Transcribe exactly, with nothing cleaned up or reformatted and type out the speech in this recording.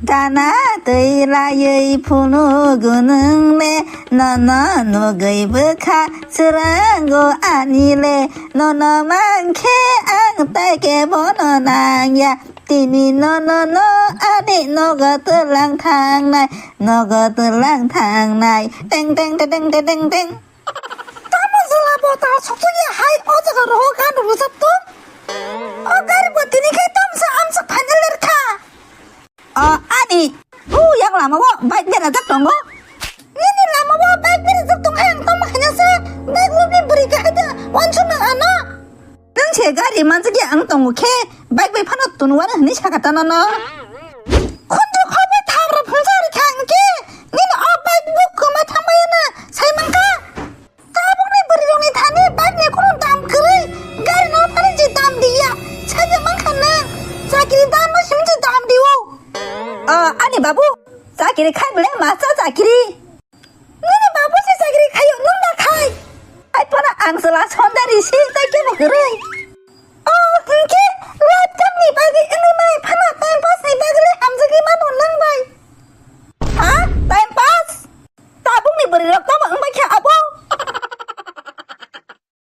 Kana twi laiwi phunuk gunung le, nono nugwi bwkha swrango ani le, nono mankhe ang tai kebono nangya. Tini nono no ani nogo twlang thangnai, nogo twlang thangnai. Teng teng te teng te teng teng. Tamo jwla bo tal sokjagya hai o jaga rogo gan rwjak tong. O gari bo tini khe tamsa amsa phaina lerkha. O ani, o yang lama o bike berajak tongo. Nini lama o bike berajak tong, ang tamo khaina se bike lubni bwrwi kahai da wansuk nang ano. Nwng se gari manjakya ang tongo khe bike bai phano tunwano hwnwi saka ta nono. Khunju khobai thabra phunsa rikha ang khe nini o bike bo kwma thangmaya na sai mankha. Tabukni bwrwirokni thani bike ni kunu dam kwrwi, gari no thani je dam diya. Saja mankha nang, chakiri dam no simi je dam diyo. O ani babu, chakiri khai bole masa chakiri. Nini babu se chakiri khayo, nwng da khai. Ai phano ang chwla sondari si tai kebo kwrwi. O hwnkhe life tamni bagwi wngwi mai phano time pass ni bagwi le hamjagwi mano nwng bai. Ha? Time pass? Tabukni bwrwirok tamo wng